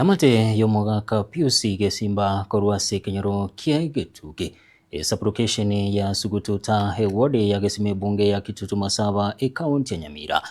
Eamate y'omogaka Pius Gesimba korwa ase ekenyoro kia Getugi, esabulokesheni ya Sugututa, eward ya Gesima ebunge ya Kitutu Masaba, ekaunti ya Nyamira,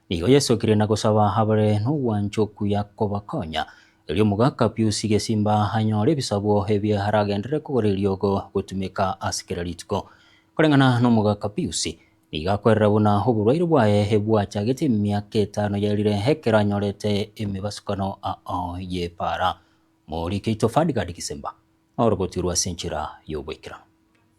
nigo yesokire na gosaba abare nogwancha okuya kobakonya erio omogaka Pius Gesimba anyore ebisabwo ebio aragenderere kogora eriogo gotumeka ase kera rituko. Koreng'ana nomogaka Pius, Nigo akwerera buna oborwaire bwaye bwachagete emiaka etano yaerire ekero anyorete emebasukano ao y'epaara. Morike oito Ferdgard Gisemba norogotirwe ase enchera y'oboikeranu.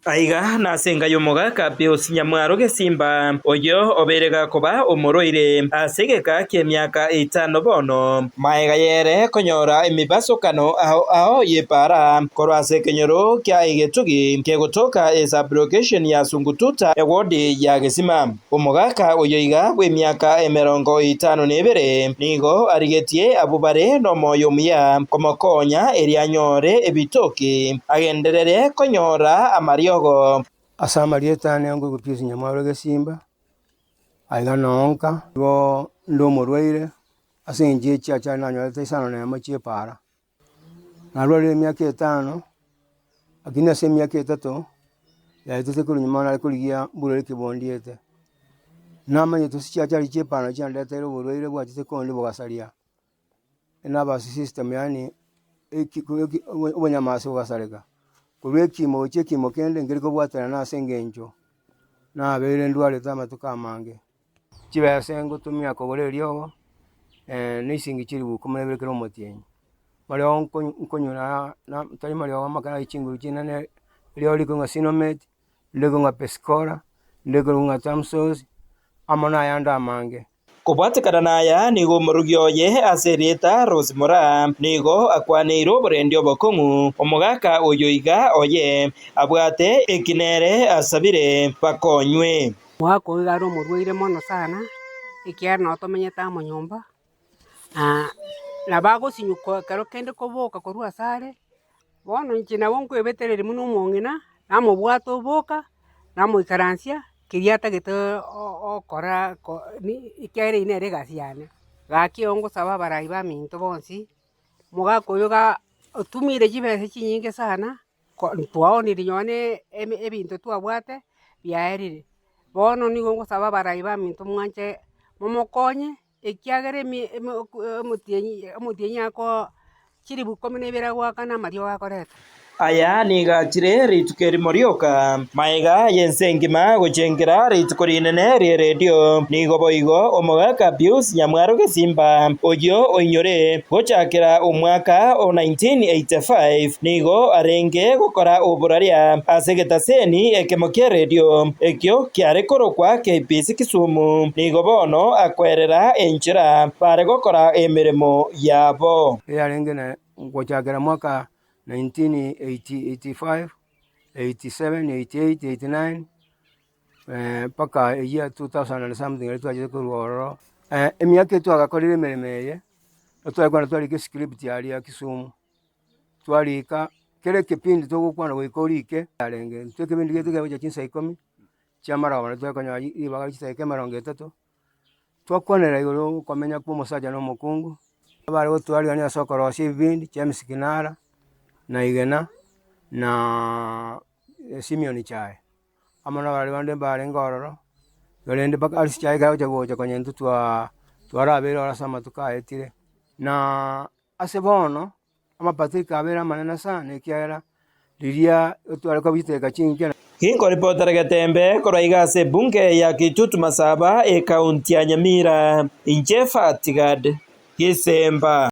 Aiga nase enka y'omogaka Pius Nyamwaro Gesimba, oyio obeire gakoba omorwaire ase egeka ki'emiaka etano bono. Magega y'ere konyora emebasukano ao ao y'epaara korwa ase ekenyoro kia egetugi kegotoka esub-location ya Sungututa ewodi ya Gesima. Omogaka oyo iga bw'emiaka emerongo etano na ebere nigo arigetie abwo bare nomoyo omuya komokonya erio anyore ebitoki agenderere konyora amariogo. Ase amarieta ane nkoigwa Pius Nyamwaro Gesimba, aiga nonka, igo nde omorwaire ase eng'encho ye chiachari nanyorete isano na emo chi'epaara. Narwarire emiaka etano, lakini ase emiaka etato, yaetete korwa nyuma nare korigia mborwaire ki bondiete. Namanyete ase chiachari chi'epaara chiandeteire oborwaire bwachete kondi bogasaria nervous system yaani eki eki obonyamasi bogasareka. Korwa ekimo gochia ekimo kende nkeri kobwaterana ase eng'encho nabeire ndwarete amatuko amange. Chibesa ngotumia kogora eriogo na esingi chilifu ikomi na ibere kera omotienyi. Mariogo nko- nkonyora na tari mariogo make nari chinguru chinene, eriogo rikong'a Sinomet, rinde rikong'a Pescola, rinde rikong'a Tamsos, amo na ayande amange. Kobwatekana naya nigo omorugi oye ase erieta Rose Moraa nigo akwaneire oborendi obokong'u omogaka oyo iga oye abwate eki nere asabire bakonywe. Omogaka oyo iga are omorwaire mono sana, ekiagera nabo tomenyete amo nyomba, nabo agosinywa ekero kende koboka korwa ase are, bono inche nabo nkoebetereria buna omong'ina, namobwata oboka, namoikaransia, keria atagete okora ko ni ekiagera eywo nere egasi yane. Gaki igo ngosaba abarai baminto bonsi, omogaka oyo iga otumire chibesa chinyinge sana. Twaonirie nonye na eme ebinto twabwate biaerire. Bono nigo ngosaba abarai baminto mwanche momokonye, ekiagera emi emo omotienyi omotienyi akoo chilifu ikomi na ibere agoakana amariogo akoreta. Aya nigo achire rituko erimo rioka, magega y'ense engima gochengera rituko rinene ri'eredio. Nigo boigo omogaka Pius Nyamwaro Gesimba, oyio oinyore gochakera omwaka o 1985, nigo arenge gokora oboraria ase egetaseni ekemo ki'eredio, ekio kiare korokwa KBC Kisumu. Nigo bono akoerera enchera bare gokora emeremo yabo. Eyarenge na gochakera mwaka 1985, 87, 88, 89. mpaka eyia 2000 and something eria twachete korwa ororo. Emiaka eye twagakorire emeremo eye, tware kogenda twarika escript aria Kisumu, twarika kera ekepindi togokwana goika orike yarenge, intwe ekebindi giaito kiagocha chinsa ikomi, chiamara bono twakonyora ribaga chidakika emerongo etato, twakwanera igoro ya okomenya kwa omosacha na omokungu, abare gotwarigania ase okorosia ebibindi, James Kinara, na Igena, na Simeon Chae. Amo nabaria bande mbarenge ororo, korende mpaka ase chiaye ekero agocha gocha konya intwe twaa twarabeire oro ase amatuko aetire. Na ase bono, amapatiko abeire amanene sana ekiagera riria otware kobiteka chinke. Ginkoripotera Getembe korwa iga ase ebunge ya Kitutu Masaba, ekaunti ya Nyamira, inche Fatigad Gisemba.